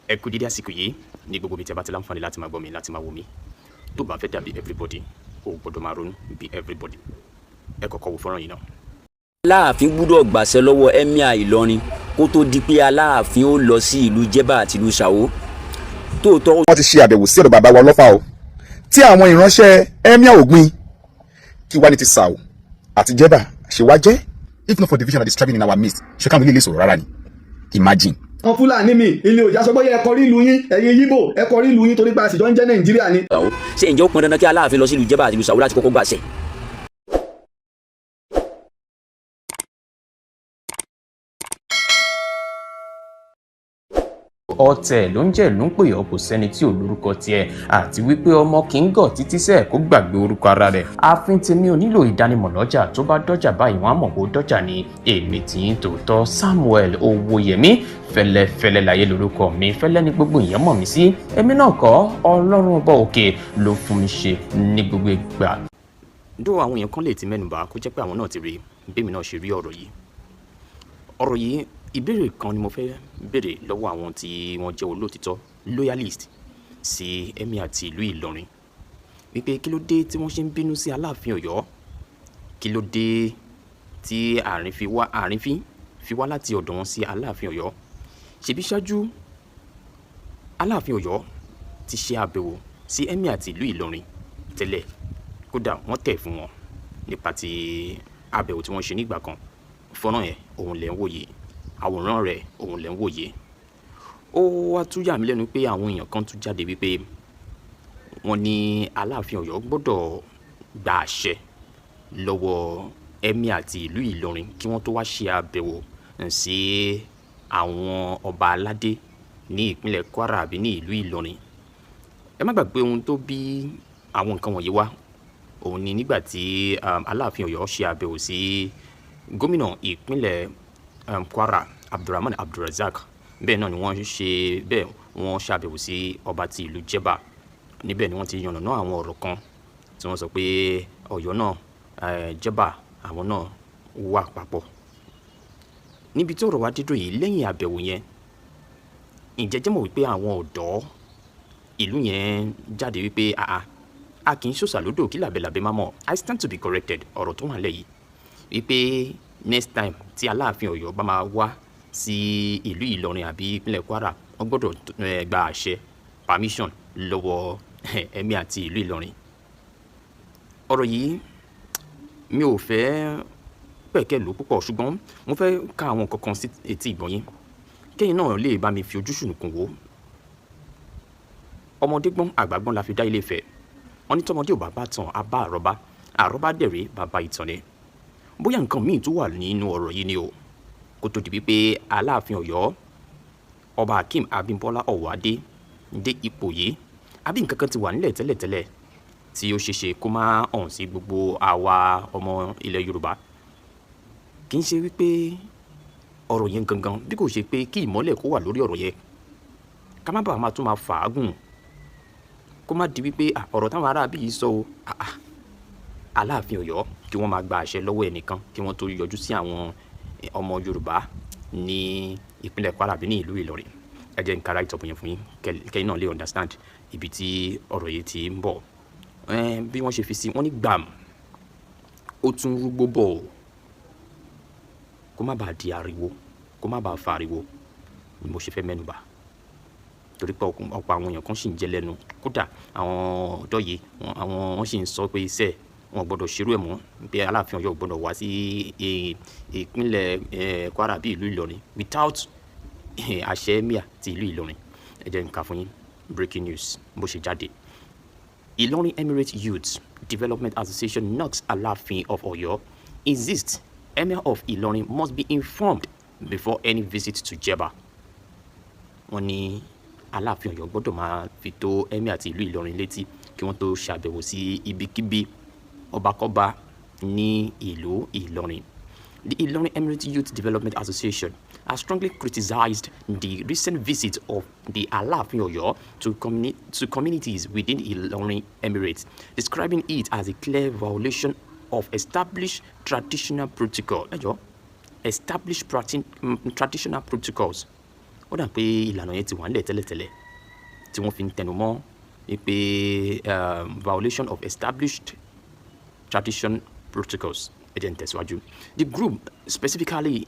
Ẹ kú dídí àsìkò yìí ní gbogbo ibi tí a bá ti láǹfààní láti máa gbọ́ mi, láti máa wò mí. Tó bá fẹ́ dàbí everybody, o gbọ́dọ̀ máa ronú bí everybody. Ẹ kọ́kọ́ wo fọ́nrán yìí náà. Aláàfin gbúdọ̀ gbàṣẹ lọ́wọ́ Emir Ìlọrin kó tó di pé Aláàfin ó lọ sí ìlú Jẹ́bà àti ìlú Ṣàwó tóòtọ́. Wọ́n ti ṣe àbẹ̀wò sí ọ̀dọ̀ bàbá wa Ọlọ́fà o, tí àwọn ìránṣẹ́ Emir Ògbìn kí wá ní ti Ṣàó àti Jẹ́bà ṣe wá jẹ́. If not for division and disturbing in our midst, ṣé káwọn ilé lè sọ̀rọ̀ rárá ni? Imagine. Àwọn Fúlàní mi ilé òjá sọ pé ẹ kọrí ìlú yín, ẹ̀yin Yíbò, ẹ kọrí ìlú yín, torí pé àṣìjọ ń jẹ́ Nàìjíríà ni. Ṣé ǹjẹ́ ó pọn dandan kí Aláàfin lọ sí ìlú Jẹ́bà àti ìlú Ṣàwó láti kọ́kọ́ gbàṣẹ? Ọ̀tẹ̀ ló ń jẹ́ ló ń pè ọ́, kò sẹ́ni tí ò lórúkọ tiẹ̀, àti wípé ọmọ kì í gọ̀ títí sẹ́ẹ̀ kó gbàgbé orúkọ ara rẹ̀. Ààfin tèmi ò nílò ìdánimọ̀ lọ́jà, tó bá dọ́jà báyìí wọ́n á mọ̀ kó dọ́jà ni. Èmi tì í tòótọ́, Samuel Owóyẹmí fẹlẹ́fẹlẹ́ láyé lórúkọ mi, fẹlẹ́ ní gbogbo èèyàn mọ̀ mí sí. Èmi náà kọ́, Ọlọ́run ọba òkè ló fún mi ṣe ní gbogbo ìgbà. Dó àwọn èèyàn kan lè ti mẹ́nubà, kó jẹ́ pé àwọn náà ti rí bẹ́ẹ̀ mi náà ṣe rí ọ̀rọ̀ yìí. Ọ̀rọ̀ yìí, ìbéèrè kan ni mo fẹ́ béèrè lọ́wọ́ àwọn tí wọ́n jẹ́ olóòtítọ́, loyalist sí Emir àti ìlú Ìlọrin, wípé kí ló dé tí wọ́n ṣe ń bínú sí Aláàfin Ọ̀yọ́? Kí ló dé tí àrífín fi wá láti ọ̀dọ̀ wọn sí Aláàfin Ọ̀yọ́? Ṣebí ṣáájú, Aláàfin Ọ̀yọ́ ti ṣe àbẹ̀wò sí Emir àti ìlú Ìlọrin tẹ́lẹ̀. Kódà wọ́n tẹ̀ fún wọn nípa ti àbẹ̀wò tí wọ́n ṣe nígbà kan. Fọ́nrán yẹn òun lẹ̀ ń wòye, àwòrán rẹ̀ òun lẹ̀ ń wòye. Ó wá tún yà mí lẹ́nu pé àwọn èèyàn kan tún jáde wípé wọ́n ní Aláàfin Ọ̀yọ́ gbọ́dọ̀ gba àṣẹ lọ́wọ́ Emir àti ìlú Ìlọrin kí wọ́n tó wá ṣe àbẹ̀wò sí àwọn ọba aládé ní ìpínlẹ̀ Kwara àbí ní ìlú Ìlọrin. Ẹ má gbàgbé ohun tó bí àwọn nǹkan wọ̀nyí wá, òun ni nígbà tí Aláàfin Ọ̀yọ́ ṣe àbẹ̀wò sí gómìnà ìpínlẹ̀ Kwara, Abdulrahman Abdulrazak. Bẹ́ẹ̀ náà ni wọ́n ṣe bẹ́ẹ̀, wọ́n ṣàbẹ̀wò sí ọba ti ìlú Jẹ́bà. Níbẹ̀ ni wọ́n ti yànnàná àwọn ọ̀rọ̀ kan tí wọ́n sọ pé Ọ̀yọ́ náà, Jẹ́bà, àwọn náà wà papọ̀. Níbi tí ọ̀rọ̀ wa dídùn yìí, lẹ́yìn àbẹ̀wò yẹn, ǹjẹ́ jẹ́ mọ̀ wípé àwọn ọ̀dọ́ ìlú yẹn jáde wípé àà, a kì í ṣòṣà lódò kí làbẹ̀làbẹ̀ má mọ̀. I stand to be corrected. Ọ̀rọ̀ tó wà lẹ́yìn wípé next time tí Aláàfin Ọ̀yọ́ bá máa wá sí ìlú Ìlọrin àbí ìpínlẹ̀ Kwara, wọ́n gbọ́dọ̀ gba àṣẹ, permission, lọ́wọ́ Emir àti ìlú Ìlọrin. Ọ̀rọ̀ yìí, mi ò fẹ́ pẹ̀kẹ́ lò púpọ̀, ṣùgbọ́n mo fẹ́ ka àwọn nǹkan kan sí etí ìgbọ̀nyín, kẹ́yìn náà lè bá mi fi ojú ṣùnùkùn wò. Ọmọdé gbọ́n, àgbà gbọ́n la fi dá Ilé Ifẹ̀. Wọ́n ní tọmọdé ò bá bá tàn, á bá àrọ́bá. Àrọ́bá dẹ̀rẹ̀, bàbá ìtàn ni. Bóyá nǹkan míì tó wà nínú ọ̀rọ̀ yìí ni o, kó tó di wípé Aláàfin Ọ̀yọ́, Ọba Akeem Abímbọ́lá Ọ̀wádé, dé ipò yìí, àbí nǹkan kan ti wà nílẹ̀ tẹ́lẹ̀tẹ́lẹ̀ tí ó ṣeéṣe kó má hàn sí gbogbo àwa ọmọ ilẹ̀ Yorùbá. Kì í ṣe wípé ọ̀rọ̀ yẹn gangan, bí kò ṣe pé kí ìmọ́lẹ̀ kó wà lórí ọ̀rọ̀ yẹn, ká má bàa máa tún máa fàágùn, kó má di wípé ọ̀rọ̀ táwọn aráabí yìí sọ o. Aláàfin Ọ̀yọ́, kí wọ́n máa gba àṣẹ lọ́wọ́ ẹnìkan kí wọ́n tó yọjú sí àwọn ọmọ Yorùbá ní ìpínlẹ̀ Kwara àbí ní ìlú Ìlọrin. Ẹ jẹ́ n ka write up yẹn fún yín, kẹ́yìn náà lè understand ibi tí ọ̀rọ̀ yìí ti ń bọ̀. Bí wọ́n ṣe fi sí, wọ́n ní gbàm, ó tún rúgbó bọ̀ o. Kó má bàa di ariwo, kó má bàa fa ariwo ni mo ṣe fẹ́ mẹ́nubà, torí pé ọ̀pọ̀ àwọn èèyàn kan sì ń jẹ lẹ́nu. Kódà àwọn ọ̀dọ́ yìí, àwọn wọ́n sì ń sọ pé iṣẹ́ wọn gbọ́dọ̀ ṣerú ẹ̀ mọ́, pé Aláàfin Ọ̀yọ́ gbọ́dọ̀ wá sí ìpínlẹ̀ Kwara bí ìlú Ìlọrin without àṣẹ Emir ti ìlú Ìlọrin. Ẹ jẹ́ n kà fún yín, breaking news bó ṣe jáde. Ìlọrin Emirate Youth Development Association knocks Aláàfin of Ọ̀yọ́ insists Emir of Ìlọrin must be informed before any visit to Jebba. Wọ́n ní Aláàfin Ọ̀yọ́ gbọ́dọ̀ máa fi tó Emir àti ìlú Ìlọrin létí kí wọ́n tó ṣàbẹ̀wò sí ibikíbi, ọbakọ́ba ní ìlú Ìlọrin. The Ilorin Emirate Youth Development Association has strongly criticized the recent visit of the Alaafin Oyo to communities within Ilorin Emirates, describing it as a clear violation of established traditional protocol. Ẹ jọ̀ọ́, established traditional protocols. Ó dà pé ìlànà yẹn ti wà nílẹ̀ tẹ́lẹ̀tẹ́lẹ̀ tí wọ́n fi ń tẹnu mọ́ pé violation of established tradition protocols. Ẹ jẹ́ n tẹ̀síwájú. The group specifically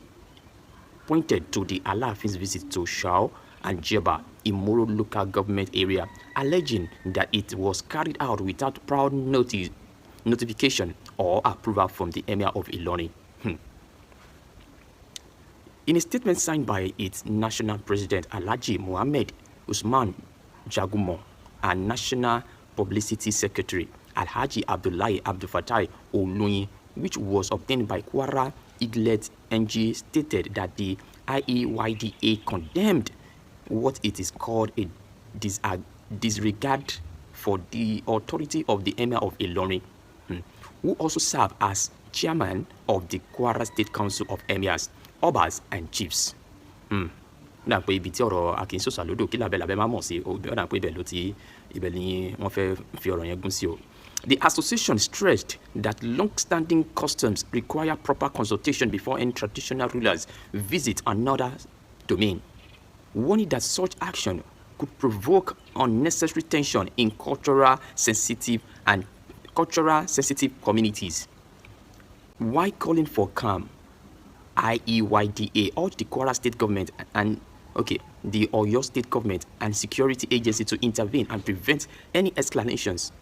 pointed to the Alaafin's visit to Shao and Jeba Imoro Local Government Area, alleging that it was carried out without prior notice, notification or approval from the Emir of Ilorin. In a statement signed by its national president, Alhaji Muhammad Usman Jagumo, and national publicity secretary, Alhaji Abdullahi Abdulfatai Oloyin, which was obtained by Kwara Eaglet NG, stated that the IEYDA condemned what it is called a disregard for the authority of the Emir of Ilorin, who also served as chairman of the Kwara State Council of Emirs, Obas and Chiefs. Ó dà pé ibi tí ọ̀rọ̀ akínsòsà lódò kí làbẹ́ làbẹ́ má mọ̀ sí, ó dà pé ibẹ̀ ló ti, ibẹ̀ ni wọ́n fẹ́ fi ọ̀rọ̀ yẹn gún sí o. The association stressed that long-standing customs require proper consultation before any traditional rulers visit another domain, warning that such action could provoke unnecessary tension in cultural sensitive communities. While calling for calm, IEYDA urged the Kwara State government and, okay, the Oyo State government and security agency to intervene and prevent any escalations.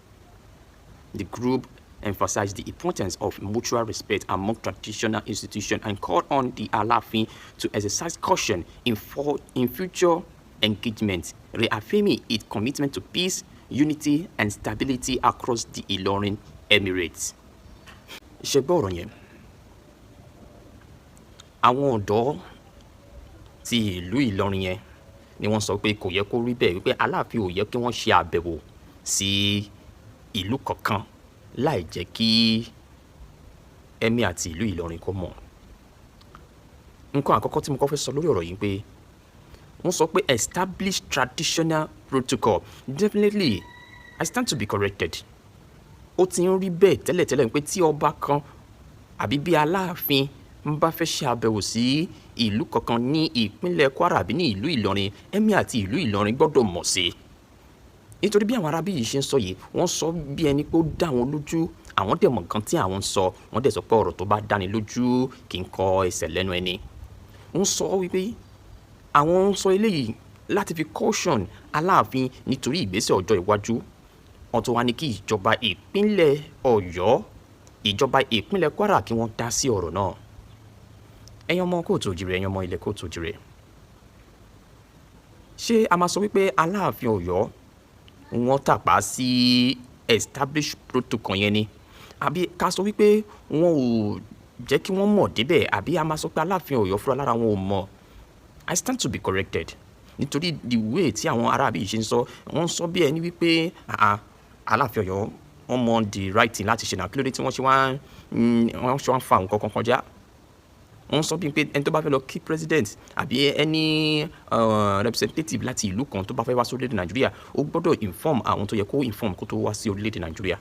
The group emphasized the importance of mutual respect among traditional institutions and called on the Alaafin to exercise caution in future engagements, reaffirming its commitment to peace, unity, and stability across the Ilorin Emirates. Ṣe gbọ́ ọ̀rọ̀ yẹn? Àwọn ọ̀dọ́ ti ìlú Ìlọrin yẹn ni wọ́n sọ pé kò yẹ kó rí bẹ́ẹ̀, wípé Aláàfin ò yẹ kí wọ́n ṣe àbẹ̀wò sí ìlú kankan láì jẹ́ kí Emir àti ìlú Ìlọrin kó mọ̀. Nǹkan àkọ́kọ́ tí mo kọ́ fẹ́ sọ lórí ọ̀rọ̀ yìí pé wọ́n sọ pé established traditional protocol. Definitely, I stand to be corrected, ó ti ń rí bẹ́ẹ̀ tẹ́lẹ̀tẹ́lẹ̀ pé tí ọba kan àbí bí Aláàfin ń bá fẹ́ ṣe àbẹ̀wò sí ìlú kankan ní ìpínlẹ̀ Kwara àbí ní ìlú Ìlọrin, Emir àti ìlú Ìlọrin gbọ́dọ̀ mọ̀ sí i. Nítorí bí àwọn arábí yìí ṣe ń sọ yìí, wọ́n sọ bí ẹni pé ó dá wọn lójú, àwọn dẹ̀ mọ̀ nǹkan tí àwọn ń sọ. Wọ́n dẹ̀ sọ pé ọ̀rọ̀ tó bá dáni lójú kì í kọ ẹsẹ̀ lẹ́nu ẹni. Wọ́n sọ wípé àwọn ń sọ eléyìí láti fi caution Aláàfin nítorí ìgbésẹ̀ ọjọ́ iwájú. Wọ́n tún wá ní kí ìjọba ìpínlẹ̀ Ọ̀yọ́, ìjọba ìpínlẹ̀ Kwara kí wọ́n dá sí ọ̀rọ̀ náà. Ẹ̀yin ọmọ káàárọ̀ oòjíire, ẹ̀yin ọmọ ilẹ̀ káàárọ̀ oòjíire, ṣé a máa sọ wípé Aláàfin Ọ̀yọ́ wọ́n tàpá sí established protocol yẹn ni, àbí ká sọ wípé wọn ò jẹ́ kí wọ́n mọ̀ débẹ̀, àbí a máa sọ pé Aláàfin Ọ̀yọ́ fúnra lára wọn ò mọ̀? I stand to be corrected, nítorí the way tí àwọn aráàbí yìí ṣe ń sọ, wọ́n ń sọ bí ẹni wípé Aláàfin Ọ̀yọ́ wọ́n mọ the right thing láti ṣe náà. Kí ló dé tí wọ́n ṣe wá ń fa nǹkan kan kọjá? Wọ́n sọ bíi pé ẹni tó bá fẹ́ lọ kí president àbí any representative láti ìlú kan tó bá fẹ́ wá sí orílẹ̀-èdè Nàìjíríà, ó gbọ́dọ̀ inform àwọn tó yẹ kó inform kó tó wá sí orílẹ̀-èdè Nàìjíríà.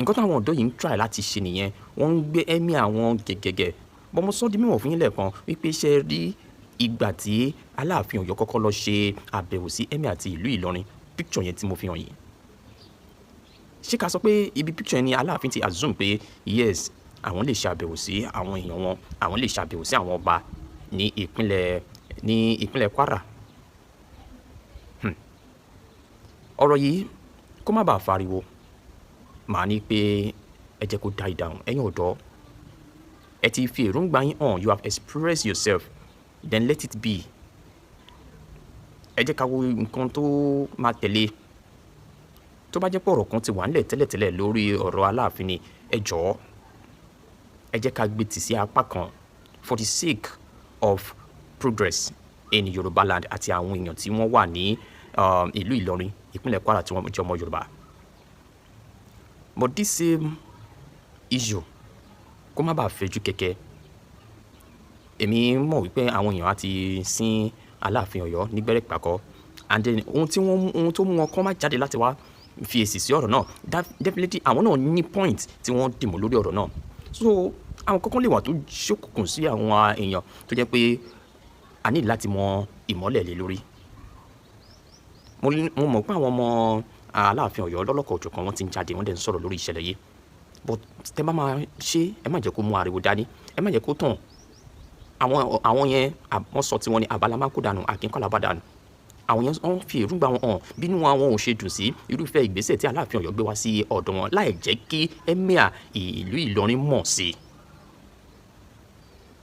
Nǹkan táwọn ọ̀dọ́ yìí ń try láti ṣe nìyẹn. Wọ́n ń gbé ẹ̀mí àwọn gẹ̀gẹ̀gẹ̀ bọ́n. Mo sọ di mímọ̀ fún yín lẹ́ẹ̀kan wípé ṣe rí ìgbà tí Aláàfin Ọ̀yọ́ kọ́kọ́ lọ ṣe àbẹ̀wò sí emir àti ìlú Ìlọrin, picture yẹn tí mo fi hàn yìí, ṣé ká sọ pé ibi picture yẹn ni Aláàfin ti assume pé yes, àwọn lè ṣe àbẹ̀wò sí àwọn èèyàn wọn, àwọn lè ṣe àbẹ̀wò sí àwọn ọba ní ìpínlẹ̀ Kwara? Ọ̀rọ̀ yìí, kó má bàa fariwo, màá ní pé ẹ jẹ́ kó die down. Ẹ̀yin ọ̀dọ́, ẹ ti fi èròǹgbà yín hàn, you have expressed yourself, then let it be. Ẹ jẹ́ ká wo nǹkan tó máa tẹ̀lé. Tó bá jẹ́ pé ọ̀rọ̀ kan ti wà nílẹ̀ tẹ́lẹ̀tẹ́lẹ̀ lórí ọ̀rọ̀ Aláàfin ni, ẹ jọ̀ọ́, ẹ jẹ́ ká gbé tì sí apá kan for the sake of progress in Yorùbá land àti àwọn èèyàn tí wọ́n wà ní ìlú Ìlọrin, ìpínlẹ̀ Kwara, tí wọ́n jẹ́ ọmọ Yorùbá. But this same issue, kó má bàa fẹjú kẹ̀kẹ́, èmi mọ̀ wípé àwọn èèyàn á ti sín Aláàfin Ọ̀yọ́ nígbẹ́rẹ́ pàkọ́. And then ohun tó mú wọn kọ́ má jáde láti wá fi èsì sí ọ̀rọ̀ náà, definitely àwọn náà ní point tí wọ́n dìmọ̀ lórí ọ̀rọ̀ náà. So àwọn kankan lè wà tó ṣókùnkùn sí àwọn èèyàn tó jẹ́ pé A ní láti mọ ìmọ́lẹ̀ lé lórí. Mo mọ̀ pé àwọn ọmọ Aláàfin Ọ̀yọ́ lọ́lọ́kọ̀ òjọ̀kan, wọ́n ti ń jáde, wọ́n dẹ̀ ń sọ̀rọ̀ lórí ìṣẹ̀lẹ̀ yìí. But tẹ́ bá máa ṣe, ẹ má jẹ́ kó mú ariwo dání, ẹ má jẹ́ kó tàn. Àwọn yẹn, wọ́n sọ tiwọn ní abala máa ń kó dànù, àkínkọ́lá bá dànù. Àwọn yẹn, wọ́n fi èròǹgbà wọn hàn bínú àwọn ò ṣe dùn sí irúfẹ́ ìgbésẹ̀ tí Aláàfin Ọ̀yọ́ gbé wá sí ọ̀dọ̀ wọn láì jẹ́ kí emir ìlú Ìlọrin mọ̀ sí.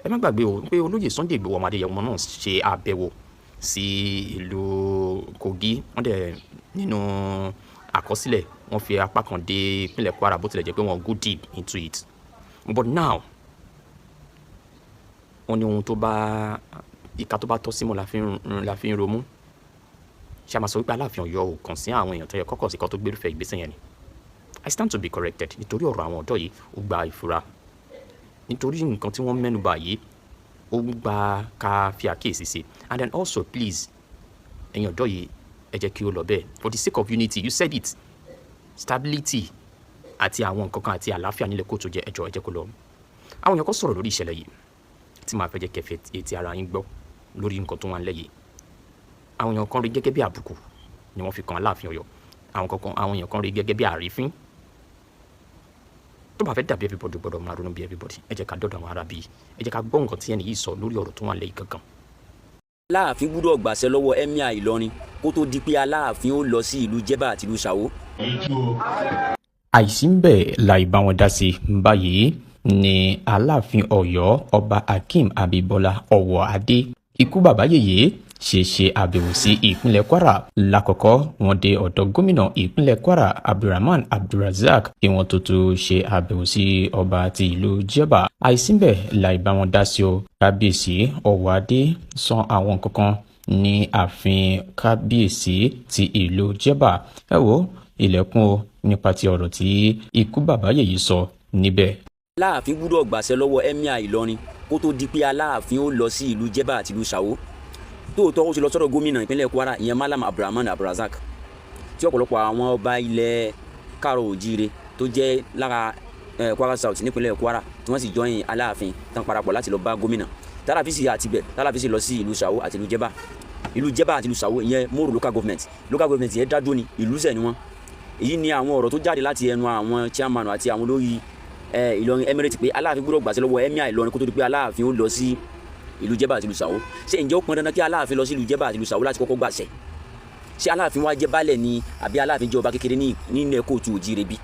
Ẹ má gbàgbé o pé olóyè Sunday Igboho ọmọ Adéyẹmọ náà ṣe àbẹ̀wò sí ìlú Kogi. Wọ́n dẹ̀ nínú àkọsílẹ̀, wọ́n fi apá kan dé ìpínlẹ̀ Kwara, bó tilẹ̀ jẹ́ pé wọ́n go deep into it. But now, wọ́n ní ohun tó bá ìka tó bá tọ́ símú la fi ń romú. Ṣé a máa sọ wípé Aláàfin Ọ̀yọ́ ò kàn sí àwọn èèyàn tó yẹ kọ́kọ́ sí kó tó gbérúfẹ́ ìgbésẹ̀ yẹn ni? I stand to be corrected, nítorí ọ̀rọ̀ àwọn ọ̀dọ́ yìí, ó gba ìfura, nítorí nǹkan tí wọ́n mẹ́nu bà yìí, ó gba ká fi àkíyèsí sí. And then also, please, ẹ̀yin ọ̀dọ́ yìí, ẹ jẹ́ kí ó lọ bẹ́ẹ̀ for the sake of unity, you said it, stability àti àwọn nǹkan kan àti àlàáfíà nílẹ̀ kóòtù jẹ́. Ẹjọ́, ẹ jẹ́ kó lọ. Àwọn èèyàn kan sọ̀rọ̀ lórí ìṣẹ̀lẹ̀ yìí tí màá fẹ́ jẹ́ kẹfẹ́ etí ara yín gbọ́ lórí nǹkan tó wà nílẹ̀ yìí. Àwọn èèyàn kan rí gẹ́gẹ́ bí àbùkù ni wọ́n fi kan Aláàfin Ọ̀yọ́. Àwọn èèyàn kan rí gẹ́gẹ́ bí àrífín. Tó bá fẹ́ dàbí everybody, gbọ́dọ̀ máa ronú bí everybody. Ẹ jẹ́ ká dọ́dọ̀ àwọn ará bíi, ẹ jẹ́ ká gbọ́ nǹkan tí ẹni yìí sọ lórí ọ̀rọ̀ tó wà nílẹ̀ yìí gangan. Aláàfin gbúdọ̀ gbàṣẹ lọ́wọ́ emir Ìlọrin kó tó di pé Aláàfin ó lọ sí ìlú Jẹ́bà àti ìlú Ṣàwó. Àìsí ń bẹ̀ láì bá wọn dá sí báyìí ni Aláàfin Ọ̀yọ́, Ọba Akeem Abímbọ́lá Ọwọ́adé, ikú bàbá yèyé, ṣe ṣe àbẹ̀wò sí ìpínlẹ̀ Kwara. Lákọ̀ọ́kọ́, wọ́n dé ọ̀dọ̀ gómìnà ìpínlẹ̀ Kwara, Abdulrahman Abdulrazak, kí wọ́n tó tó ṣe àbẹ̀wò sí ọba ti ìlú Jẹ́bà. Àìsínbẹ̀ láì bá wọn dá sí o. Kábíyèsí Ọwọ́adé sọ àwọn nǹkan kan ní ààfin kábíyèsí ti ìlú Jẹ́bà. Ẹ wo ilẹ̀kùn o nípa ti ọ̀rọ̀ tí ikú bàbá yèyé sọ níbẹ̀. Aláàfin gbúdọ̀ gbàṣẹ lọ́wọ́ emir Ìlọrin kó tó di pé Aláàfin ó lọ sí ìlú Jẹ́bà àti ìlú Ṣàwó. Tóòtọ́, ó ti lọ sọ́dọ̀ gómìnà ìpínlẹ̀ Kwara, ìyẹn Malam Abdulrahman Abdulrazak, tí ọ̀pọ̀lọpọ̀ àwọn ọba ilẹ̀ káàrọ̀ òjíire tó jẹ́ lára Kwara South nípínlẹ̀ Kwara, tí wọ́n sì join Aláàfin tán parapọ̀ láti lọ bá gómìnà. Tálàfin sì àtibẹ̀, tálàfin sì lọ sí ìlú Ṣàwó àti ìlú Jẹ́bà. Ìlú Jẹ́bà àti ìlú Ṣàwó, ìyẹn Moro local government. Local government yẹn dádúró ni, ìlú sẹ̀ ni wọ́n. Èyí ni àwọn ọ̀rọ̀ tó jáde láti ẹnu àwọn chairman àti àwọn olórí Ìlọrin Emirate pé Aláàfin gbọ́dọ̀ gbàṣẹ lọ́wọ́ emir Ìlọrin kó tó di pé Aláàfin ó lọ sí ìlú Jẹ́bà àti ìlú Ṣàwó. Ṣé ǹjẹ́ ó pọn dandan kí Aláàfin lọ sí ìlú Jẹ́bà àti ìlú Ṣàwó láti kọ́kọ́ gbàṣẹ? Ṣé Aláàfin wá jẹ́ baálẹ̀ ni, àbí Aláàfin jẹ́ ọba kékeré ní nílẹ̀ kóòtù òjíire bí?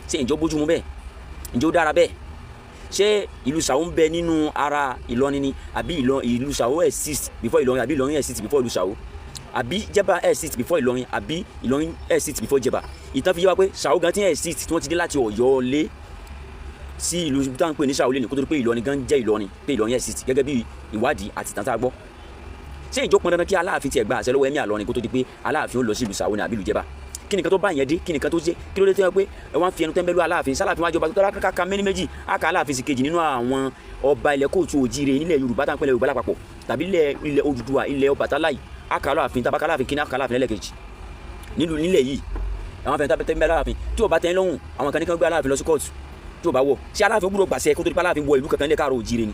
Ṣé ǹjẹ́ ó bójúmu bẹ́ẹ̀? Ǹjẹ́ ó dára bẹ́ẹ̀? Ṣé ìlú Ṣàwó ń bẹ nínú ara Ìlọrin ni, àbí ìlú Ṣàwó exist before Ìlọrin, àbí Ìlọrin exist before ìlú Ṣàwó, àbí Jẹ́bà exist before Ìlọrin, àbí Ìlọrin exist before Jẹ́bà? Ìtàn fi yé wa pé Ṣàwó gan ti exist, tí wọ́n ti dé láti Ọ̀yọ́ lé sí ìlú táwọn ń pè ní Ṣàwó lé ní, kó tó di pé Ìlọrin gan jẹ́ Ìlọrin, pé Ìlọrin exist gẹ́gẹ́ bí ìwádìí àti ìtàn tá a gbọ́. Ṣé ìjọ pọn dandan kí Aláàfin tiẹ̀ gba àṣẹ lọ́wọ́ emir Ìlọrin kó tó di pé Aláàfin ó lọ sí ìlú Ṣàwó ní àbí ìlú Jẹ́bà? Kí nìkan tó bá yẹn dé? Kí nìkan tó ṣe? Kí ló dé tó yẹ pé ẹ wá ń fi ẹnu tẹ́ńbẹ́lú Aláàfin? Sálàfin wájú ọba tó tọ́lá káka méní méjì, á ka Aláàfin sí kejì nínú àwọn ọba ilẹ̀ kóòtù òjíire nílẹ̀ Yorùbá tá à ń pè Yorùbá lápapọ̀, tàbí ilẹ̀ Odùduwà, ilẹ̀ Ọbàtálá yìí. Á ka Aláàfin, tàbá Aláàfin kíní, á ka Aláàfin lẹ́lẹ́kejì nílùú nílẹ̀ yìí. Àwọn afẹ́ntà tẹ́ńbẹ́lú Aláàfin tí ò bá tẹ́ lọ́hùn, àwọn kan ní kán gbé Aláàfin lọ sí kóòtù tí ò bá wọ̀. Ṣé Aláàfin gbúdọ̀ gbàṣẹ kó tó di pé Aláàfin wọ ìlú kankan nílẹ̀ káàrọ̀ òjíire ni?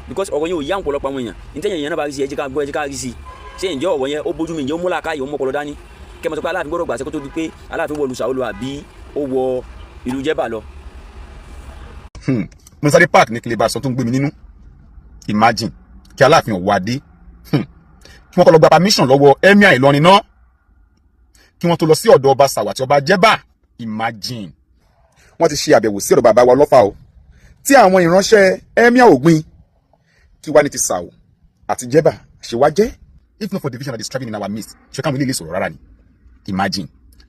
Because ọ̀rọ̀ yẹn ò yá ọ̀pọ̀lọpọ̀ àwọn èèyàn. Ní tẹ́yìn èèyàn náà bá rí sí, ẹ jẹ́ ká gbọ́, ẹ jẹ́ ká rí sí. Ṣé ǹjẹ́ ọ̀rọ̀ yẹn ó bójú mi? Ǹjẹ́ ó múlá káyọ̀, ó mọ́pọlọ dání kẹ́ mọ̀ sọ pé Aláàfin gbọ́dọ̀ gbàṣẹ kó tó di pé Aláàfin wọ ìlú Ṣàwó lọ, àbí ó wọ ìlú Jẹ́bà lọ? Mo sáré park ní kílẹ̀ bá aṣọ tó ń gbé mi nínú. Imagine kí Aláàfin Ọ̀wọ́adé, kí wọ́n kọ́ lọ gba permission lọ́wọ́ emir Ìlọrin náà kí wọ́n tó lọ sí ọ̀dọ̀ ọba Ṣàwó àti ọba Jẹ́bà. Imagine, wọ́n ti ṣe àbẹ̀wò sí ọ̀dọ̀ bàbá wa Ọlọ́fà o, tí àwọn ìránṣẹ́ emir Ògbìn. Kí wá ní ti Ṣàwó àti Jẹ́bà ṣe wá jẹ́, if not for division that is thriving in our midst? Ṣé káwọn ilé lè sọ̀rọ̀ rárá ni? Imagine,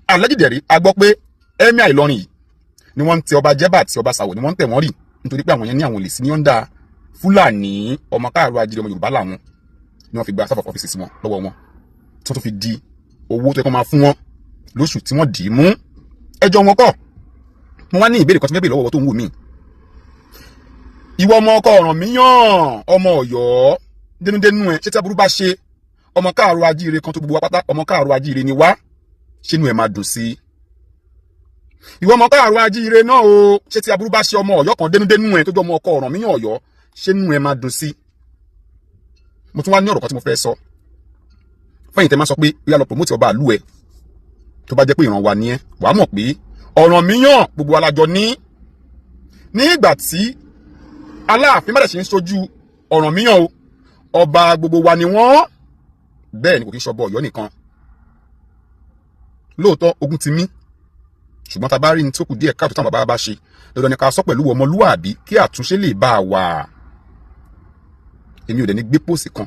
allegedly, a gbọ́ pé emir Ìlọrin yìí ni wọ́n ń tẹ ọba Jẹ́bà àti ọba Ṣàwó, ni wọ́n ń tẹ̀ wọ́n rì, nítorí pé àwọn yẹn ní àwọn lè sí ní under Fúlàní. Ọmọ káàrọ̀ ajíire, ọmọ Yorùbá làwọn, ni wọ́n fi gba staff of offices wọn lọ́wọ́ wọn, tí wọ́n tún fi di owó tó yẹ kó máa fún wọn lóṣù tí wọ́n dì í mú. Ẹjọ́ wọn kọ́. Mo wá ní ìbéèrè kan tí mo fẹ́ béèrè lọ́wọ́ tó ń wù mí. Ìwọ ọmọ ọkọ Ọ̀rànmíyàn, ọmọ Ọ̀yọ́ dénúdénú ẹ, ṣé tí aburú bá ṣe ọmọ káàrọ̀ ajíire kan tó gbogbo wa pátá, ọmọ káàrọ̀ ajíire ni wá, ṣínú ẹ máa dùn sí i? Ìwọ ọmọ káàrọ̀ ajíire náà o, ṣé tí aburú bá ṣe ọmọ Ọ̀yọ́ kan dénúdénú ẹ, tó jẹ́ ọmọ ọkọ Ọ̀rànmíyàn Ọ̀yọ́, ṣínú ẹ máa dùn sí i? Mo tún wá ní ọ̀rọ̀ kan tí mo fẹ́ sọ fẹ́yìn tẹ́ máa sọ pé ó yá, lọ promote ọba àlú ẹ̀. Tó bá jẹ́ pé ìran wa ni ẹ́, wàá mọ̀ pé Ọ̀rànmíyàn gbogbo alájọ ní. Ní ìgbà tí Aláàfin bá dẹ̀ ṣe ń sojú Ọ̀rànmíyàn o, ọba gbogbo wa ni wọ́n. Bẹ́ẹ̀ ni, kò kí ń ṣọba Ọ̀yọ́ nìkan. Lóòótọ́, ogun ti mí, ṣùgbọ́n tá a bá rí ní tó kù díẹ̀ káàtó táwọn bàbá bá ṣe, dandan ni ká sọ pẹ̀lú ọmọlúwàbí kí àtúnṣe lè bá a wà. Èmi ò dẹ̀ ní gbé post kan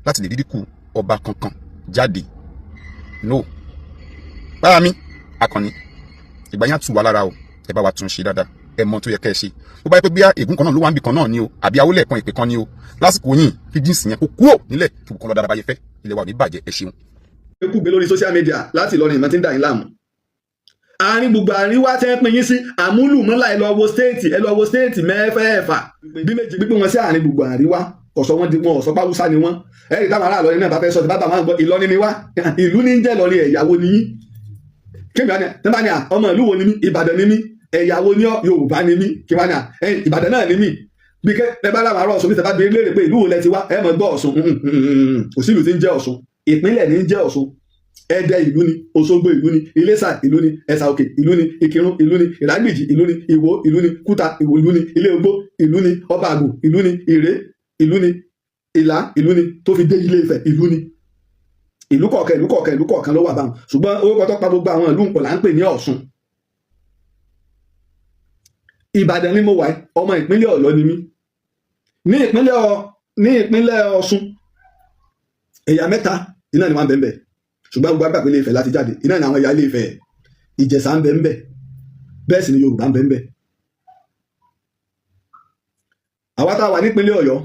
láti lè dídíkù ọba kankan jáde. No bára mi, akànnì ìgbà yẹn á tù wá lára o. Ẹ bá wa tún ṣe dáadáa, ẹ mọ tó yẹ kẹ́ ẹ ṣe. Bó bá yẹ pé bí ègún kan náà ló wà níbì kan náà ni o, àbí awólẹ̀ kan, ìpè kan ni o, lásìkò yìí, kí jíǹsì yẹn kó kúrò nílẹ̀, kí kan lọ dáadáa bá yẹ fẹ́. Ilẹ̀ wa ò ní bàjẹ́. Ẹ ṣeun. Kú gbé lórí social media láti Ìlọrin, ìmọ̀ tí ń dà yín láàmú. Àárín gbogbo àríwá tẹ́ ń pín yín sí àmúlùmọ́lá. Ẹ lọ wo state, ẹ lọ wo state mẹ́fẹ̀ẹ̀fà bí méjì gbígbé wọn sí àárín gbogbo àríwá. Kọ̀sọ́ wọn di wọn ọ̀sọ́ pàwùsá ni wọ́n. Ẹ̀rí táwọn ará Ìlọrin náà bá fẹ́ sọ ti bá bá wọn gbọ́, Ìlọrin ni wá, ìlú ní ń jẹ́ Ìlọrin. Ẹ̀yàwó ni yín? Kí ni tẹ́ bá ní à, ọmọ ìlú wo ni mí? Ìbàdàn ni mí. Ẹ̀yàwó ni ọ́? Yorùbá ni mí. Kí wọ́n ní à, Ìbàdàn náà ni mí. Bí kẹ́ ẹ bá láwọn ará Ọ̀ṣun bí tẹ́ bá bí léèrè pé ìlú wo lẹ ti wá, ẹ mọ̀ gbọ́ Ọ̀ṣun. Kò sí ìlú tí ń jẹ́ Ọ̀ṣun, ìpínlẹ̀ ní ń jẹ́ Ọ̀ṣun. Ẹdẹ ìlú ni, Òṣogbo ìlú ni, Iléṣà ìlú ni, Ẹ̀sà Òkè ìlú ni, Ìkìrun ìlú ni, Ìrágbìjì ìlú ni, Ìwó ìlú ni, Kúta ìlú ni, Ilé Ogbó ìlú ni, Ọba Àgbò ìlú ni, Ìré ìlú ni, Ìlá ìlú ni, tó fi dé Ilé Ifẹ̀ ìlú ni. Ìlú kọ̀ọ̀kan, ìlú kọ̀ọ̀kan, ìlú kọ̀ọ̀kan ló wà báwọn, ṣùgbọ́n orúkọ tó pa gbogbo àwọn ìlú nǹkan là ń pè ní Ọ̀ṣun. Ìbàdàn ni mo wà, ọmọ ìpínlẹ̀ Ọ̀yọ́ ni mí. Ní ìpínlẹ̀ Ọ̀ṣun, ẹ̀yà mẹ́ta iná ni wọ́n bẹ̀ ń bẹ̀, ṣùgbọ́n gbogbo àgbà pé Ilé Ifẹ̀ láti jáde. Iná ni àwọn ẹ̀yà Ilé Ifẹ̀. Ìjẹ̀ṣà ń bẹ ń bẹ̀, bẹ́ẹ̀ sì ni Yorùbá ń bẹ ń bẹ̀. Àwa tá a wà nípínlẹ̀ Ọ̀yọ́,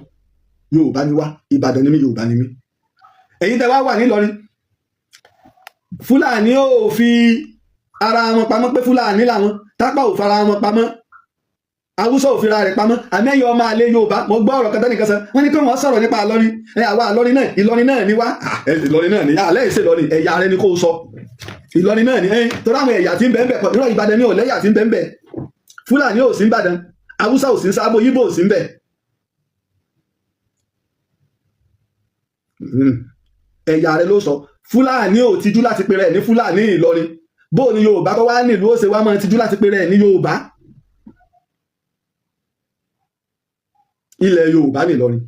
Yorùbá ni wá. Ìbàdàn ni mí, Yorùbá ni mí. Ẹ̀yin tẹ́ wá wà nílọrin, Fúlàní ò fi ara wọn pamọ́ pé Fúlàní làwọn, Tápà ò fara wọn pamọ́, Haúsá ò fira rẹ̀ pamọ́, àmì ẹ̀yọ ọmọ àlè Yorùbá. Mo gbọ́ ọ̀rọ̀ kẹta nìkan sọ, wọ́n ní kí wọ́n sọ̀rọ̀ nípa Ìlọrin. Ẹ àwa Ìlọrin náà, Ìlọrin náà ni wá. Ìlọrin náà ni àlẹ́ ìṣe Ìlọrin, ẹ̀yà rẹ ni kò sọ. Ìlọrin náà ni ẹ torí àwọn ẹ̀yà tí ń bẹ ń bẹ pọ̀. Irọ́, Ìbàdàn ni ò lẹ́yà tí ń bẹ ń bẹ. Fúlàní ò sí ń Ìbàdàn, Haúsá ò sí ń Sábó, Yíbò ò sí ń bẹ. Ẹ̀yà rẹ ló sọ. Fúlàní ò tijú láti pe rẹ̀ ní Fúlàní Ìlọrin. Bó ni Yorùbá tó wá nílùú ó ṣe wá máa tijú láti pe rẹ̀ ní Yorùbá? Ilẹ̀ Yorùbá nìlọrin,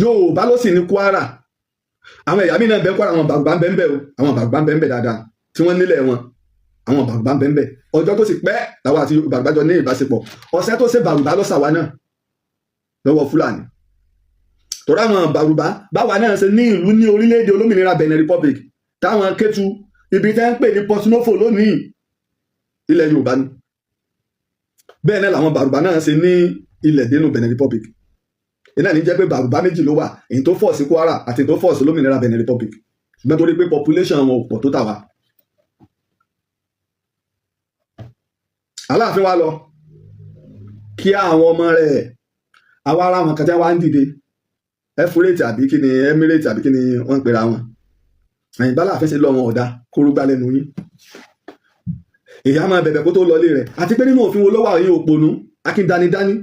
Yorùbá ló sì ní Kwara. Àwọn ẹ̀yà míì náà bẹ Kwara, àwọn bàbá ń bẹ ń bẹ o, àwọn bàbá ń bẹ ń bẹ dáadáa tí wọ́n nílẹ̀ wọn. Àwọn bàbá ń bẹ ń bẹ. Ọjọ́ tó sì pẹ́ làwọn àti bàbá jọ ní ìbáṣepọ̀. Ọ̀sẹ̀ tó ṣe bàrùbá lọ́sàwá náà lọ́wọ́ Fúlàní, torí àwọn bàrùbá báwa náà ṣe ní ìlú ní orílẹ̀-èdè olómìnira Benin Republic, táwọn Kétu, ibi tẹ́ ń pè ní Porto Novo lónìí, ilẹ̀ Yorùbá ni. Bẹ́ẹ̀ náà làwọn bàrùbá náà ṣe ní ilẹ̀ dénú Benin Republic. Iná ní jẹ́ pé bàrùbá méjì ló wà, èyí tó fọ̀ sí Kwara àti èyí tó fọ̀ sí olómìnira Benin Republic, ṣùgbọ́n torí pé population wọn ò pọ̀ tó tà wá. Aláàfin wa lọ kí àwọn ọmọ rẹ̀, àwọn ará wọn kan tí wọ́n ń dìde ẹfúrẹ́tì àbí kí ni, Emirate àbí kí ni wọ́n ń pera wọn. Ẹ̀yìn bá láàfin ṣe lọ wọn ọ̀dà kórógbá lẹ́nu yín. Èyí á máa bẹ̀bẹ̀ kó tó lọlé rẹ̀. Àti pé nínú òfin wo ló wà yín, òpònú akíndanidání?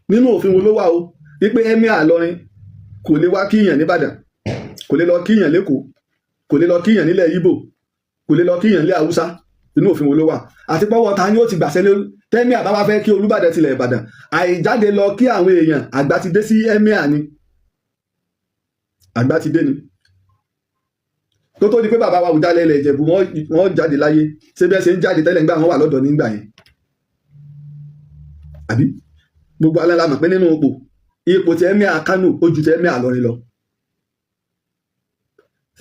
Nínú òfin wo ló wà o wípé Emir Ìlọrin kò lè wá kíyàn nìbàdàn, kò lè lọ kíyàn lẹ́kọ̀ọ́, kò lè lọ kíyàn nílẹ̀ Ìgbò, kò lè lọ kíyàn nílẹ̀ Haúsá? Inú òfin wo ló wà? Àti pọ́wọ́ ta ni ó ti gbàṣẹ lé tẹ́mí àbáwá fẹ́ kí Olúbàdàn tilẹ̀ Ìbàdàn? Àìjáde lọ kí àwọn èèyàn, àgbà ti dé sí emir ni, àgbà ti dé ni. Tó tó di pé bàbá wa Àwùjalẹ̀ ilẹ̀ Ìjẹ̀bú wọ́n jáde láyé, ṣé bí ẹ ṣe ń jáde tẹ́lẹ̀ nígbà wọn wà lọ́dọ̀ nígbà yẹn? Àbí gbogbo alẹ́ la mọ̀ pé nínú ipò ipò tí emir Kánò ó ju ti emir Ìlọrin lọ.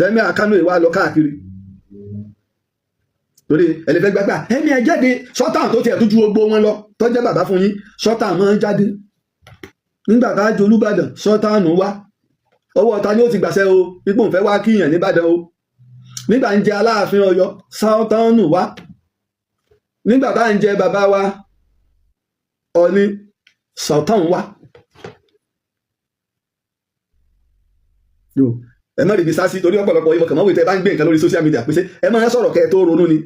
Emir Kánò ìwà lọ káàkiri torí ẹlẹ́fẹ́ gbàgbà emir jáde. Sọ́tàn tó tiẹ̀ tó ju gbogbo wọn lọ, tó jẹ́ bàbá fún yín, sọ́tàn máa ń jáde nígbà tá a jẹ Olúbàdàn. Sọ́tàn wá, ọwọ́ ta ni ó ti gbàṣẹ o ipò ń fẹ́ wá kíyàn nìbàdàn o? Nígbà ń jẹ Aláàfin Ọ̀yọ́, sọ́tàn wá. Nígbà tá à ń jẹ bàbá wa Ọ̀ní, sọ́tàn wá. Ẹ má rí ibi sásí torí ọ̀pọ̀lọpọ̀ ìmọ̀ kàmáwé tẹ bá ń gbé nǹkan lórí social media pèsè. Ẹ máa ń sọ̀rọ̀ kẹ́ ẹ tó ronú ni,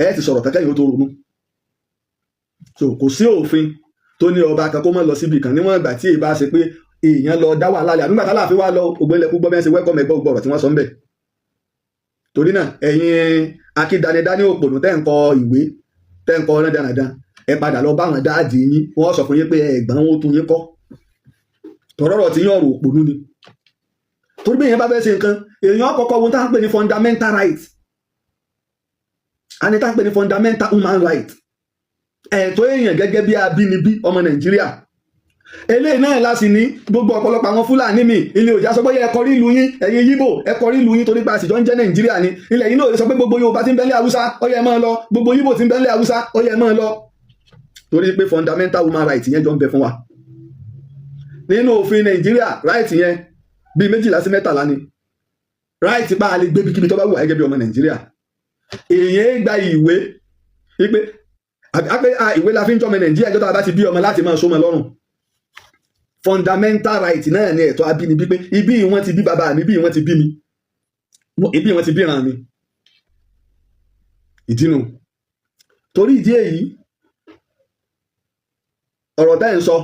ẹ ti sọ̀rọ̀ kankan yìí ó tó ronú. So kò sí òfin tó ní ọba kan kó má lọ síbi kan níwọ̀n ìgbà tí èyí bá ṣe pé Èèyàn lọ dá wàhálà lẹ̀, àbí nígbà tálàfin wá lọ ògbẹ́lẹ̀kú gbọ́ bẹ́ẹ̀ ṣe wẹ́kọ̀mù ẹ̀gbọ́ gbọ́rọ̀ tí wọ́n sọ ń bẹ̀. Torí náà ẹ̀yin akídanidání òpònú tẹ́ ń kọ ìwé, tẹ́ ń kọ ọ̀rẹ́ dandan, ẹ padà lọ bá àwọn dáàdì yín, wọ́n sọ fún yín pé ẹ̀gbọ́n wọn ó tún yín kọ́. Tọ̀rọ̀rọ̀ tí yín ọ̀rọ̀ òpònú ni. Torí bí èèyàn bá fẹ́ ṣe nǹkan, èèyàn kọ́kọ́ wo tá à ń pè ní fundamental right, àní tá à ń pè ní fundamental human right, ẹ̀tọ́ èèyàn gẹ́gẹ́ bí abínibí ọmọ Nàìjíríà. Eléyìí náà la sì ní gbogbo ọ̀pọ̀lọpọ̀ àwọn Fúlàní mi ilé òjá sọ pé ẹ kọrí ìlú yín, ẹ̀yin Yíbò ẹ kọrí ìlú yín, torí pé àsìjọ ń jẹ́ Nàìjíríà ni. Ilẹ̀ yìí náà lè sọ pé gbogbo Yorùbá tí ń bẹ́lẹ̀ Haúsá, ó yẹ máa lọ, gbogbo Yíbò tí ń bẹ́lẹ̀ Haúsá, ó yẹ máa lọ, torí pé fundamental human right yẹn jọ ń bẹ fún wa nínú òfin Nàìjíríà. Right yẹn bíi 12 sí 13 ni right pa a lè gbé bíkíbi tó bá wù wá gẹ́gẹ́ bí ọmọ Nàìjíríà. Èèyàn gba ìwé wípé àpé ìwé la fi ń jọmọ Nàìjíríà, ìjọba bá ti bí ọmọ láti máa so mọ́ lọ́rùn. Fundamental right náà ni ẹ̀tọ́ abínibí, pé ibi wọ́n ti bí bàbá mi, ibi wọ́n ti bí mi, ibi wọ́n ti bí ìran mi. Ìdínú torí ìdí èyí, ọ̀rọ̀ tẹ́ ń sọ,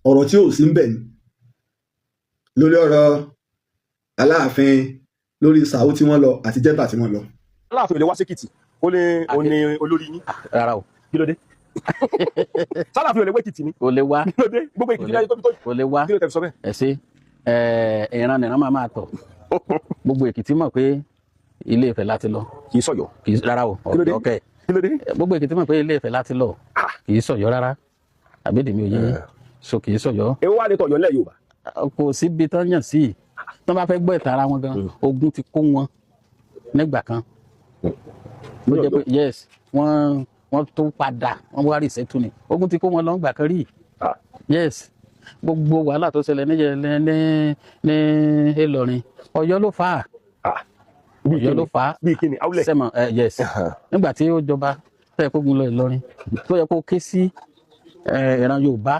ọ̀rọ̀ tí ò sí ń bẹ̀ ni lórí ọ̀rọ̀ Aláàfin, lórí Sàó tí wọ́n lọ àti Jẹ́bà tí wọ́n lọ. Aláàfin ò lè wá sékìtì, ó ní ó ní olórí yín. Rárá o. Kí ló dé? Sálàfin ò lè wékìtì ni? Kò lè wá. Kí ló dé? Gbogbo Èkìtì náà tóbi tó. Kò lè wá. Kí ló tẹ̀ fi sọ bẹ́ẹ̀? Ẹ ṣe ẹ, ìran nìran máa tọ̀. Gbogbo Èkìtì mọ̀ pé Ilé Ifẹ̀ láti lọ. Kì í sọ̀yọ́. Kì í rárá o. Kí ló dé? Ọ̀kẹ́. Kí ló dé? Gbogbo Èkìtì mọ̀ pé Ilé Ifẹ̀ láti lọ, kì í sọ̀yọ́ rárá. Àbídìí mi ò yé so, kì í sọ̀yọ́. Èwo wá ní tọ̀yọ́ ńlẹ̀ Yorùbá? Kò síbi tán yàn sí tán bá fẹ́ gbọ́ ìtàn ara wọn gan. Ogun ti kó wọn nígbà kan ló jẹ́ pé yes, wọ́n tó padà, wọ́n wá resettle ni. Ogun ti kó wọn lọ ńgbà kan rí. Yes, gbogbo wàhálà tó ṣẹlẹ̀ ní ní ní Ìlọrin, Ọ̀yọ́ ló fà á. Ọ̀yọ́ ló fà á. Bíi kíni? Awulẹ̀? Sẹ́mọ̀ ẹ, yes, nígbà tí ó jọba tẹ́ kó gun lọ Ìlọrin, tó yẹ kó ké sí ìran Yorùbá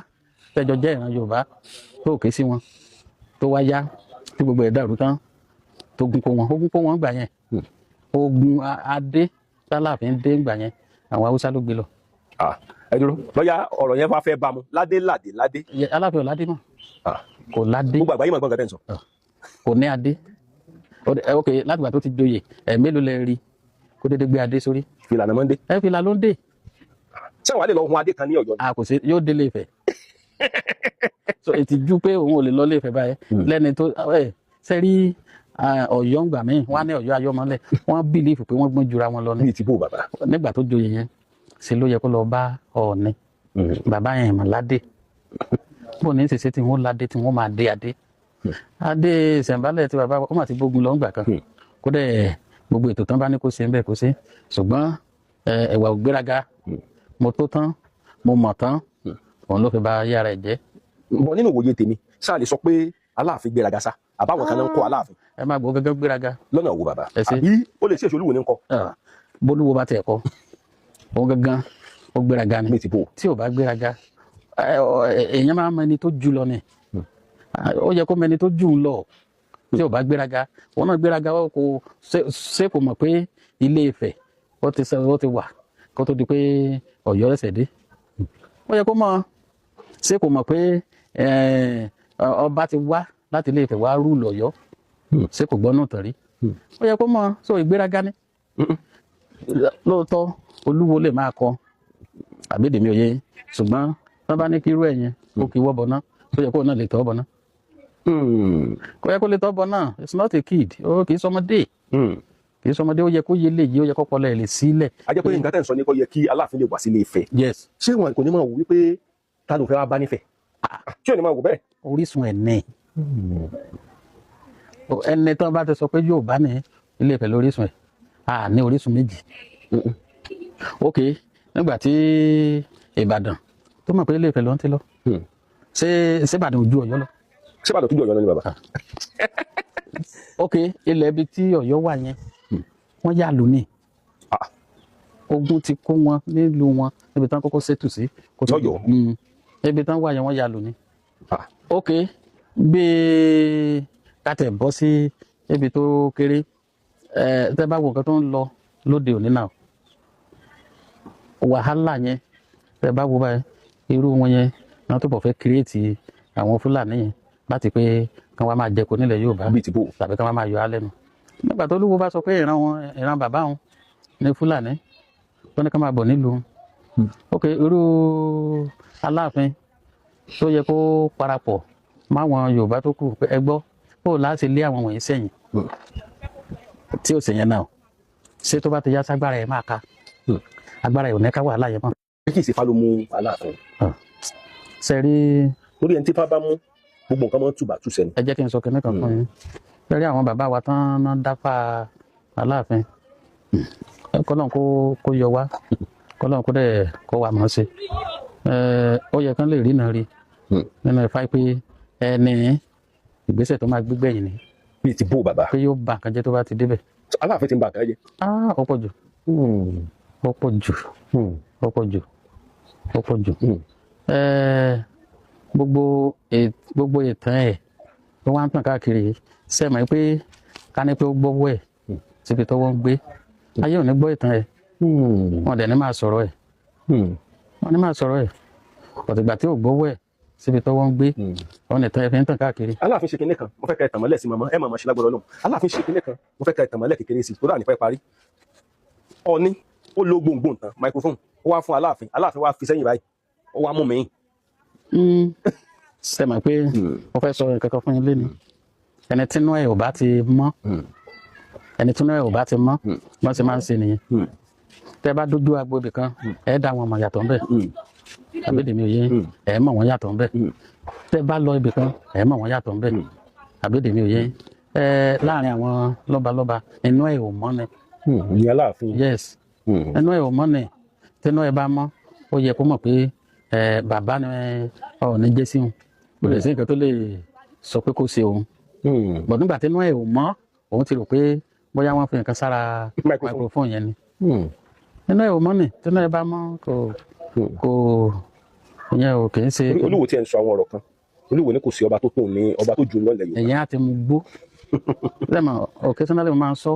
tẹ́jọ jẹ́ ìran Yorùbá, tó ké sí wọn, tó wá yá tí gbogbo ẹ̀ dàrú tán, tó gun kó wọn, ogun kó wọn gbà yẹn. Ogun adé tálàfin dé gbà yẹn, àwọn Haúsá ló gbé lọ. Ẹ dúró, lọ́yà ọ̀rọ̀ yẹn wá fẹ́ bá mu ládé ládé ládé. Aláàfin ò ládé mọ́, kò ládé. Gbogbo àgbáyé mọ̀ gbọ́n nǹkan tẹ́ ń sọ. Kò ní adé. Ok, látìgbà tó ti joyè ẹ, mélòó lẹ rí kó dédé gbé adé sórí? Fìlà náà máa ń dé. Ẹ, fìlà ló ń dé. Ṣé wàá lè lọ hun adé kan ní Ọ̀yọ́ ni? A kò sí, yóò délé Ifẹ̀. So ìtìjú pé òun ò lè lọ lé Ifẹ̀ báyẹn lẹ́ni tó ẹ sẹ́rí Ọ̀yọ́ ń gbà míì, wọ́n á ní Ọ̀yọ́ ayọ́mọ́lẹ̀, wọ́n believe pé wọ́n gbọ́n jura wọn lọ ní. Bíi ti bó, bàbá? Nígbà tó joyè yẹn, ṣe ló yẹ kó lọ bá Ọọ̀ni, bàbá yẹn mọ̀ ládé bó ní ṣèṣe tí wọ́n ládé, tí wọ́n máa dé adé, adé ìṣẹ̀ǹbálẹ̀ tí bàbá ó mà ti bógun lọ ńgbà kan. Kó dẹ̀ gbogbo ètò tán bá ní kó ṣe ń bẹ̀ kó ṣe, ṣùgbọ́n ẹ̀wà ògbéraga, mo tó tán, mo mọ̀ tán, òun ló fi ba ayé ara ẹ̀ jẹ́. Bọ̀ nínú ìwòye tèmi, ṣáà lè sọ pé Aláàfin gbéraga sá, àbáwọn kan náà ń kọ́ Aláàfin? Ẹ máa gbọ́, gẹ́gẹ́ gbéraga. Lọ́nà wo, bàbá? Ẹ ṣé. Àbí ó lè ṣe èso olúwo ní kọ́? Ah, bólúwo bá tiẹ̀ kọ́, òun gangan ó gbéraga ni. Bíi ti bó? Tí ò bá gbéraga, èèyàn máa ń mọ ẹni tó jù lọ ni. Ah, ó yẹ kó mọ ẹni tó jù ń lọ. Tí ò bá gbéraga, òun náà gbéraga. Ó kò ṣe kò mọ̀ pé Ilé Ifẹ̀ ó ti ó ti wà kó tó di pé Ọ̀yọ́ ẹsẹ̀ dé. Ó yẹ kó mọ̀. Ṣé kò mọ̀ pé ọba ti wá láti Ilé Ifẹ̀ wá rule Ọ̀yọ́? Ṣé kò gbọ́ náà tàn rí? Ó yẹ kó mọ̀. So ìgbéraga ni lóòótọ́. Olúwo lè máa kọ àbídèmí òye, ṣùgbọ́n tán bá ní kí irú ẹ̀ yẹn kó kí wọ́ bọ̀ náà, tó yẹ kó náà lè tọ́ bọ̀ náà, kó yẹ kó lè tọ́ bọ̀ náà. It's not a kid. Ó kì í sọmọdé, kì í sọmọdé. Ó yẹ kó yé lè yé, ó yẹ kó pọlọ ẹ̀ lè sílẹ̀. A jẹ́ pé nǹkan tẹ̀ ń sọ ni kó yẹ kí Aláàfin lè wá sílé Ifẹ̀? Yes. Ṣé wọn kò ní máa wò wípé ta ló fẹ́ wá bá nífẹ̀ẹ́? Ṣé ò ní máa wò bẹ́ẹ̀? Orísun ẹ̀ ní ẹni tán bá ti sọ pé yóò bá ní Ilé Ifẹ̀ lórísun ẹ̀, a ní orísun méjì. Ok, nígbà tí Ìbàdàn tó mọ̀ pé Ilé Ifẹ̀ ló ń ti lọ, ṣé Ìbàdàn ojú Ọ̀yọ́ lọ? Ṣé Ìbàdàn tó ju Ọ̀yọ́ lọ ni, bàbá? Ok, ilẹ̀ ibi tí Ọ̀yọ́ wà yẹn, wọ́n yà lónìí. Ogun ti kó wọn nílùú wọn níbi tán kọ́kọ́ ṣètù sí. Lọ́yọ̀ọ́? Níbi tán wà yẹn, wọ́n yà lónìí. Ok, gbé kátẹ bọ́ sí ibi tó kéré. Ẹ tẹ́ bá wo nǹkan tó ń lọ lóde òní náà, wàhálà yẹn, tẹ́ bá wo báyìí, irú wọn yẹn náà tó bọ̀ fẹ́ create àwọn Fúlàní yẹn. Láti pé kán wá máa jẹko nílẹ̀ Yorùbá Bíi ti bò? Tàbí kán wá máa yọ á lẹ́nu. Nígbà tó Olúwo bá sọ pé ìran wọn, ìran bàbá wọn ní Fúlàní, tó ní ká máa bọ̀ nílùú. Ok, irú Aláàfin tó yẹ kó parapọ̀ máwọn Yorùbá tó kù pé ẹ gbọ́ kó o láti lé àwọn wọ̀nyí sẹ́yìn tí ò sì yẹn náà, ṣé tó bá ti yá ságbára ẹ̀ máa ka agbára ẹ̀ ò ní ká wàhálà yẹn mọ́. Kì í ṣe Ifá ló mú Aláàfin? Ṣe rí. Torí ẹni tí Ifá bá mú, gbogbo nǹkan máa ń tùbà túṣẹ ni. Ẹ jẹ́ kí n sọ kinní kan fún yín. Ṣe rí àwọn bàbá wa tán náà dáfà Aláàfin, kọ́lọ́n kó yọ wá, kọ́lọ́n kó dẹ̀ kó wa mọ̀ ọ́ ṣe. Ó yẹ kán lè rí náà rí nínú Ifá pé ẹni ìgbésẹ̀ tó máa gbégbẹ̀yìn ni. Bíi ti bó, bàbá? Pé yóò ba nǹkan jẹ́ tó bá ti débẹ̀. Aláàfin ti ń ba nǹkan jẹ́? Ah, ó pọ̀ jù, ó pọ̀ jù, ó pọ̀ jù, ó pọ̀ jù. Gbogbo ìtàn ẹ̀ tó wá ń tàn káàkiri, sẹ́mi pé ká ní pé ó gbọ́wọ́ ẹ̀ síbi tọ́wọ́ ń gbé, ayé ò ní gbọ́ ìtàn ẹ̀, wọn dẹ̀ ní máa sọ̀rọ̀ ẹ̀, wọn ní máa sọ̀rọ̀ ẹ̀. Pọ̀tùgbà tí ò gbọ́wọ́ ẹ̀ síbi tọ́wọ́ ń gbé, wọn ní ìtàn ẹ̀ fi ń tàn káàkiri. Aláàfin ṣe kinní kan, mo fẹ́ ka ìtàn mọ́lẹ̀ sí màmá ẹ, màmá ṣe lágbọ́dọ̀ lọ́hùn. Aláàfin ṣe kinní kan, mo fẹ́ ka ìtàn mọ́lẹ̀ kékeré sí, tó dáa nípa parí. Ọ̀ní ó lo gbòǹgbò tán microphone, ó wá fún Aláàfin, Aláàfin wá fi sẹ́yìn báyìí, ó wá mú mi. Sẹ́mi pé mo fẹ́ sọ nǹkan kan fún yín léni, ẹni tínú ẹ̀ ò bá ti mọ́, ẹni tínú ẹ̀ ò bá ti mọ́, wọ́n ti máa ń ṣe nìyẹn. Tẹ́ bá dójú agbo ibì kan, ẹ̀ dá wọn mọ̀ yàtọ̀ ńbẹ̀, àbídèmí òye, ẹ̀ mọ̀ wọ́n yàtọ̀ ńbẹ̀. Tẹ́ bá lọ ibì kan, ẹ̀ mọ̀ wọ́n yàtọ̀ ńbẹ̀, àbídèmí òye. Ẹ̀ láàrin àwọn lọ́balọ́ba, inú ẹ̀ ò mọ́ ni. Ní Aláàfin? Yes, inú ẹ̀ ò mọ́ ni. Tínú ẹ̀ bá mọ́, ó yẹ kó mọ̀ pé ẹ bàbá ni Ọọ̀ni jẹ́ sí òun, kò lè sí nǹkan tó lè sọ pé kó ṣe òun bọ̀. Nígbà tínú ẹ̀ ò mọ́, òun ti rò pé bóyá wọ́n fi nǹkan sára microphone yẹn ni. Inú ẹ̀ ò mọ́ ni. Tínú ẹ̀ bá mọ́, kò ìyẹn ò kì í ṣe. Olúwo tí ẹ ń sọ àwọn ọ̀rọ̀ kan, Olúwo ní kò sí ọba tó tó ní ọba tó jù lọ lẹ̀ Yorùbá. Ẹ̀yìn á ti mú gbó lẹ́mọ̀. Occasionally mo máa ń sọ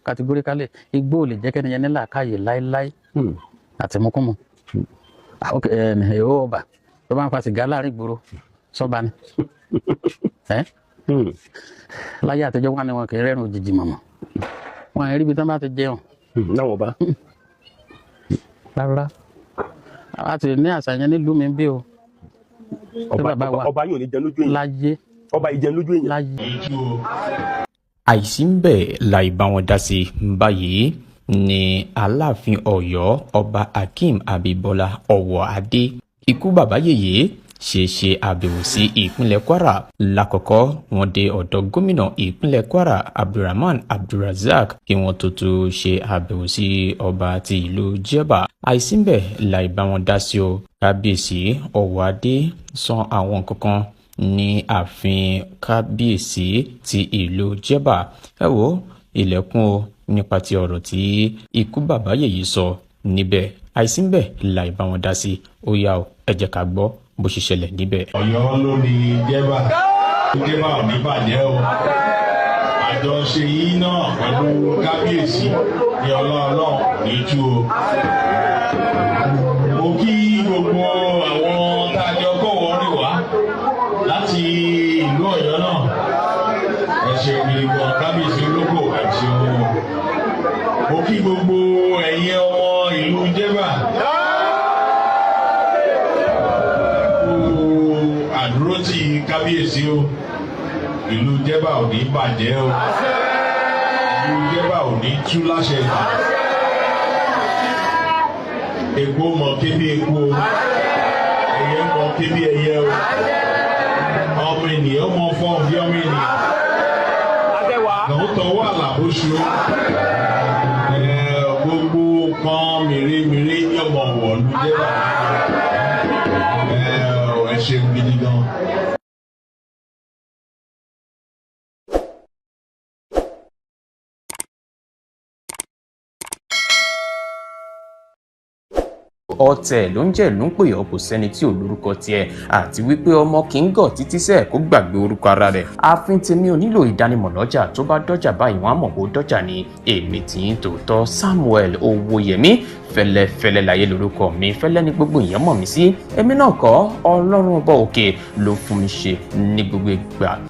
categorically, igbó ò lè jẹ́ kẹ́ni yẹn ní làákàyè láéláé àti mukúmu. Èrò ọba tó bá ń fa sìgá láàrin ìgboro, sọba ni láyé àtijọ́ wọn ni wọn kì í rẹ́rùn òjijì mọ̀mọ́ wọn rí ibi tí wọ́n bá ti jẹun. Náwọn ọba. Rárá, a ti ní àṣà yẹn nílùú mi bí o. Ọba yóò ní jẹun lójú èèyàn? Láyé. Ọba yìí jẹun lójú èèyàn? Láyé. Àìsí ń bẹ̀ láì bá wọn dá sí báyìí ní Aláàfin Ọ̀yọ́, Ọba Akeem Abímbọ́lá Ọwọ́adé, ikú bàbá yèyé, ṣe ṣe àbẹ̀wò sí ìpínlẹ̀ Kwara. Lákọ̀ọ́kọ́, wọ́n dé ọ̀dọ̀ gómìnà ìpínlẹ̀ Kwara, Abdulrahman Abdulrazak, kí wọ́n tó tó ṣe àbẹ̀wò sí ọba ti ìlú Jẹ́bà. Àìsínbẹ̀ láì bá wọn dá sí o. Kábíyèsí Ọwọ́adé san àwọn kankan ní ààfin kábíyèsí ti ìlú Jẹ́bà. Ẹ wo ilẹ̀kùn o nípa ti ọ̀rọ̀ tí ikú bàbá yèyé sọ níbẹ̀. Àìsínbẹ̀ láì bá wọn dá sí. Ó yá o, ẹ jẹ́ ká gbọ́ bó ṣe ṣẹlẹ̀ níbẹ̀. Ọ̀yọ́ ló ní Jẹ́bà, Jẹ́bà ò ní bàjẹ́ o. Àjọṣe yìí náà pẹ̀lú kábíyèsí ní ọlọ́ọ̀lọ́ ní tú o. Mo kí gbogbo àwọn tá a jọ kó wọrí wá láti ìlú Ọ̀yọ́ náà. Ẹ ṣeun gidi gan, kábíyèsí olóko, ẹ ṣeun o. Mo kí gbogbo ẹ̀yin ọmọ ìlú Jẹ́bà, àdúrótì kábíyèsí o. Ìlú Jẹ́bà ò ní bàjẹ́ o, ìlú Jẹ́bà ò ní tú láṣẹ ìgbà. Eku mọ kébí eku o, ẹyẹ mọ kébí ẹyẹ o, ọmọ ènìyàn mọ fọ́n bí ọmọ ènìyàn lọ́wọ́ tọwọ́ àlàbóṣu. Gbogbo nǹkan mèremère yọmọ wọ̀lú Jẹ́bà. Ẹ ṣeun gidi gan. Ọ̀tẹ̀ ló ń jẹ́ ló ń pè ọ́, kò sẹ́ni tí ò lórúkọ tiẹ̀, àti wípé ọmọ kì í gọ̀ títí sẹ́ẹ̀ kó gbàgbé orúkọ ara rẹ̀. Ààfin tèmi ò nílò ìdánimọ̀ lọ́jà, tó bá dọ́jà báyìí wọ́n á mọ̀ kó dọ́jà ni. Èmi tì í tòótọ́, Samuel Owóyẹmí Fẹ́lẹ́fẹ́lẹ́ láyé lórúkọ mi, fẹ́lẹ́ ní gbogbo èèyàn mọ̀ mí sí. Èmi náà kọ́, Ọlọ́run ọba òkè ló fún mi ṣe ní gbogbo ìgbà.